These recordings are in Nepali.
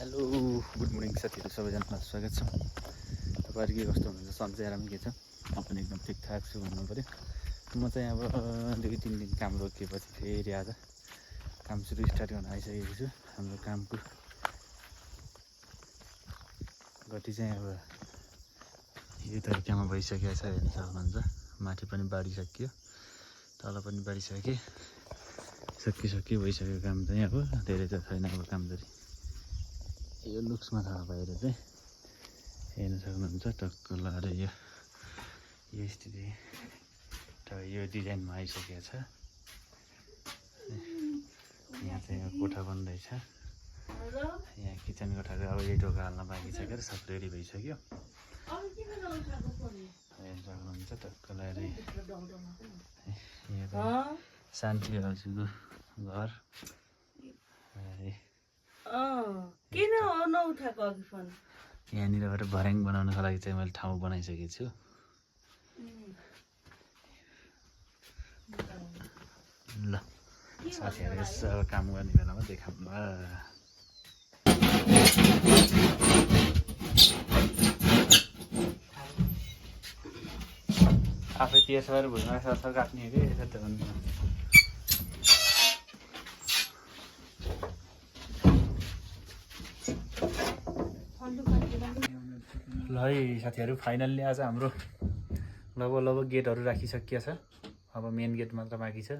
हेलो गुड मर्निङ साथीहरू, सबैजनालाई स्वागत छ। तपाईँहरू के कस्तो हुनुहुन्छ? सन्चै आरामै के छ? म पनि एकदम ठिकठाक छु भन्नु पऱ्यो। म चाहिँ अब 2-3 दिन काम रोकिएपछि फेरि आज काम सुरु स्टार्ट गर्न आइसकेको छु। हाम्रो कामको गति चाहिँ अब यो तरिकामा भइसकेको छ, हेर्न सक्नुहुन्छ। माथि पनि बाडिसक्यो, तल पनि बाडिसके सकिसक्यो भइसक्यो काम चाहिँ। अब धेरै त छैन अब काम चाहिँ। यो लुक्समा थाहा भएर चाहिँ हेर्न सक्नुहुन्छ, टक्क लाएर यो स्थिति यो डिजाइनमा आइसकेको छ। यहाँ चाहिँ यो कोठा बन्दैछ। यहाँ किचन कोठाको अब यही ढोका हाल्न बाँकी छ, क्या सब रेडी भइसक्यो। हेर्न सक्नुहुन्छ टक्क लाएर यहाँ शान्ति हजुरको घर। किन नउठाएको अघि फोन? यहाँनिरबाट भर्याङ बनाउनको लागि चाहिँ मैले ठाउँ बनाइसकेको छु। ल साथीहरू यसो काम गर्ने बेलामा देखाउँ ल। आफै त्यसो भुइँमा सरसर काट्ने हो कि यसो त भन्नु। ल है साथीहरू, फाइनल्ली आज हाम्रो लगभग गेटहरू राखिसकिया छ। अब मेन गेट मात्र बाँकी छ।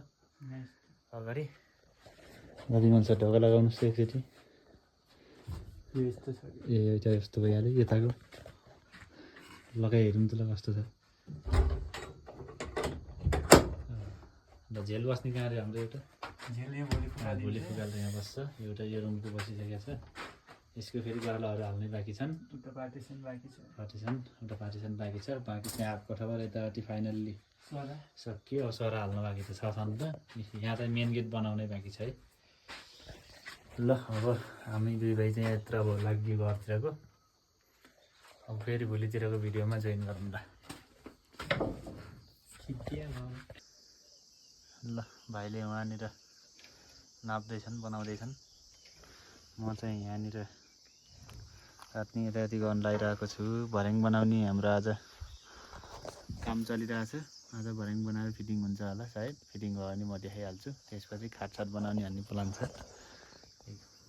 अगाडि जति मन छ ढोका लगाउनुहोस् एकचोटि। ए एउटा यस्तो भइहाल्यो। यताको लगाइ हेरौँ त ल कस्तो छ। ल झेल बस्ने कहाँ अरे हाम्रो एउटा भोलि फुकाल यहाँ बस्छ। एउटा यो रुमको बसिसकेको छ। यसको फेरि गालाहरू हाल्नै बाँकी छन्। एउटा पार्टिसन बाँकी छ। बाँकी चाहिँ हाफ कोठाबाट यतापट्टि फाइनल्ली सकियो। अब सरा हाल्न बाँकी त छ छन् त। यहाँ चाहिँ मेन गेट बनाउनै बाँकी छ है। ल अब हामी दुई भाइ चाहिँ यत्र अब लाग्यो घरतिरको। अब फेरि भोलितिरको भिडियोमा जोइन गरौँ ल। ल भाइले उहाँनिर नाप्दैछन्, बनाउँदैछन्। म चाहिँ यहाँनिर रातनी यतायति गर्न लागिरहेको छु। भर्याङ बनाउने हाम्रो आज काम चलिरहेछ। आज भर्याङ बनाएर फिटिङ हुन्छ होला सायद। फिटिङ भयो भने म देखाइहाल्छु। त्यसपछि खाटसाट बनाउने भन्ने प्लान छ।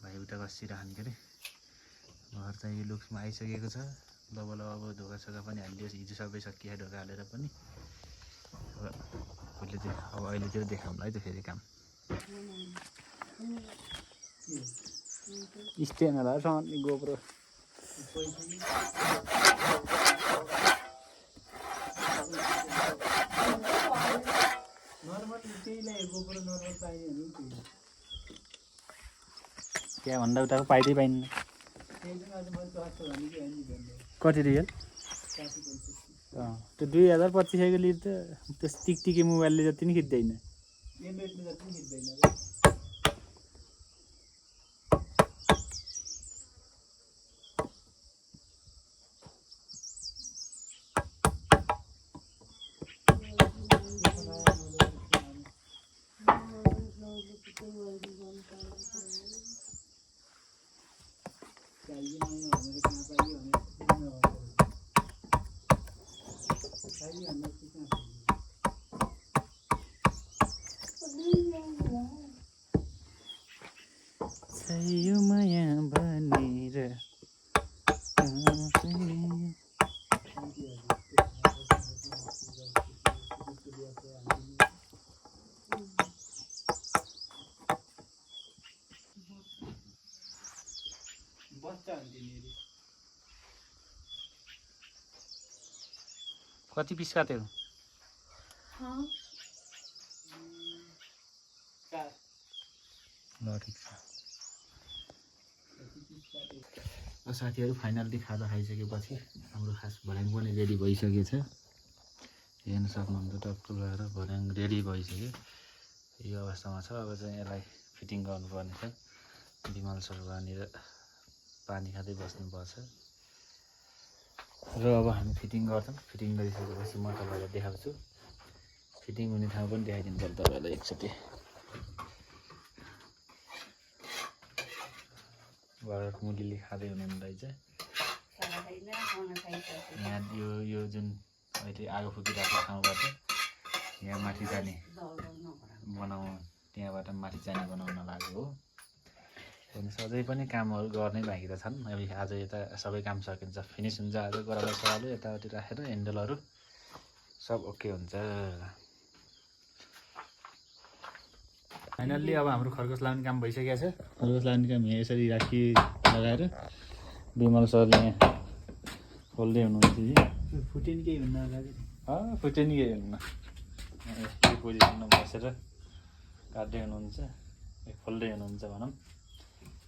भाइ उता बसिरहने के अरे। घर चाहिँ यो लुक्समा आइसकेको छ। अब ढोका पनि हालिदियोस्। हिजो सबै सकियो ढोका हालेर पनि। अब अहिलेतिर देखाउँला है त फेरि काम। स्ट्यान्ड होला सँगै गोप्रो। त्यहाँ भन्दा उताको पाइँदै पाइन्न। कति रियल? त्यो 2025को लिएर त त्यस टिकटिके मोबाइलले जति नि खिच्दैन। यो माया भनेर कति पिस काट्यौ? ल ठिक छ। साथीहरू फाइनल्ली खाजा खाइसकेपछि हाम्रो खास भर्याङ पनि रेडी भइसकेको छ। हेर्न सक्नुहुन्छ टक्क लगाएर भर्याङ रेडी भइसक्यो। यो अवस्थामा छ। अब चाहिँ यसलाई फिटिङ गर्नुपर्ने छ। विमल सर वहाँनिर पानी खाँदै बस्नुपर्छ र अब हामी फिटिङ गर्छौँ। फिटिङ गरिसकेपछि म तपाईँलाई देखाउँछु। फिटिङ हुने ठाउँ पनि देखाइदिनु पर्छ तपाईँलाई एकचोटि। घरको मुलीले खाँदै हुनुहुँदो रहेछ। यहाँ यो जुन अहिले आगो फुकिरहेको ठाउँबाट यहाँ माथि जाने त्यहाँबाट माथि जाने बनाउन लाग्यो हो। अनि सधैँ पनि कामहरू गर्ने बाँकी त छन्। अब आज यता सबै काम सकिन्छ, फिनिस हुन्छ। आज गरालो सरालो यताउति राखेर ह्यान्डलहरू सब ओके हुन्छ। फाइनल्ली अब हाम्रो खरगोश लाउने काम भइसकेको छ। खरगोश लाउने काम यहाँ यसरी राखी लगाएर विमल सरले यहाँ खोल्दै हुनुहुन्छ। फुट्यो नि केही हुन्न अगाडि, फुट्यो नि केही हुन्न। यही पोजिसनमा बसेर काट्दै हुनुहुन्छ, खोल्दै हुनुहुन्छ भनौँ।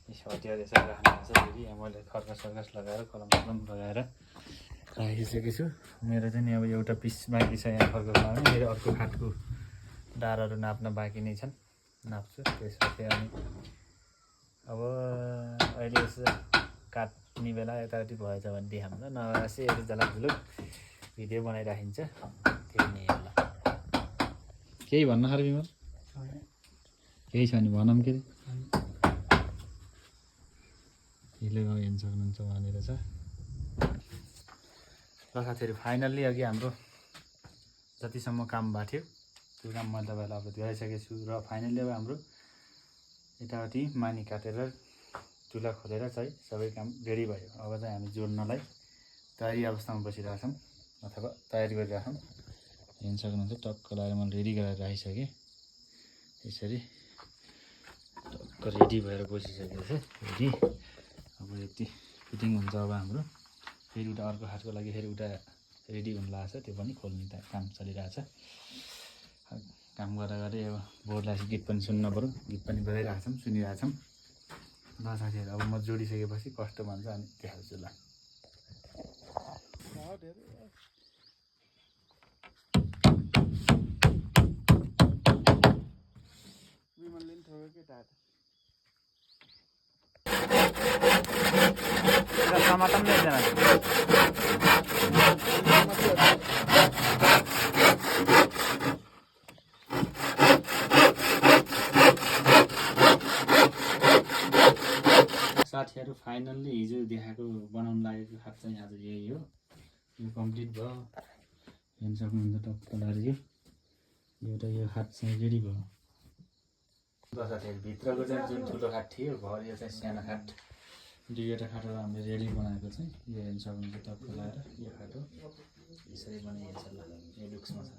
यसो हतियार यसरी राख्नुहुन्छ। फेरि यहाँ मैले खर्कास सर्कास लगाएर कलम लगाएर राखिसकेको छु। मेरो चाहिँ नि अब एउटा पिस बाँकी छ यहाँ खर्कास लगाउने। फेरि अर्को खाटको डाँडाहरू नाप्न बाँकी नै छन्, नाप्छु। त्यसपछि अनि अब अहिले यसो काट्ने बेला यताउति भएछ भने देखाउँछ, नभए चाहिँ यसो झलाकझुलुक भिडियो बनाइराखिन्छ। त्यही नै हो। केही भन्न खाएर विमल? केही छ नि भनौँ के अरे? हिले हेर्न सक्नुहुन्छ वहाँनिर छ। ल साथीहरू फाइनल्ली अघि हाम्रो जतिसम्म काम भएको थियो त्यो काम मैले तपाईँलाई अपलोड गराइसकेको छु। र फाइनल्ली अब हाम्रो यताउति मानी काटेर चुल्हा खोलेर चाहिँ सबै काम रेडी भयो। अब चाहिँ हामी जोड्नलाई तयारी अवस्थामा बसिरहेछौँ अथवा तयारी गरिरहेछौँ। हेर्न सक्नुहुन्छ टक्क लगाएर मैले रेडी गरेर राखिसकेँ। यसरी टक्क रेडी भएर बसिसकेको छ। फेरि अब यति फिटिङ हुन्छ। अब हाम्रो फेरि उता अर्को हाटको लागि फेरि उता रेडी हुन लागेको छ, त्यो पनि खोल्ने काम चलिरहेछ। काम गर्दा गर्दै अब बोर्डलाई गीत पनि सुन्न पऱ्यो, गीत पनि बजाइरहेछौँ, सुनिरहेछौँ। ल साथीहरू अब म जोडिसकेपछि कस्तो भन्छ अनि देखाउँछु ल। समातम नै जाना साथीहरू फाइनल्ली हिजो देखाएको बनाउनु लागेको खाट चाहिँ आज यही हो। यो कम्प्लिट भयो, हेर्न सक्नुहुन्छ टक्क लागेको। एउटा यो खाट चाहिँ रेडी भयो। ल साथीहरू भित्रको चाहिँ जुन ठुलो खाट थियो घर यो चाहिँ सानो खाट, दुईवटा खाटहरू हामीले रेडी बनाएको चाहिँ यो हेर्न सक्नुहुन्छ टक्क लगाएर। यो खाट हो, यसरी बनाइएको छ। ल यो लुक्समा छ।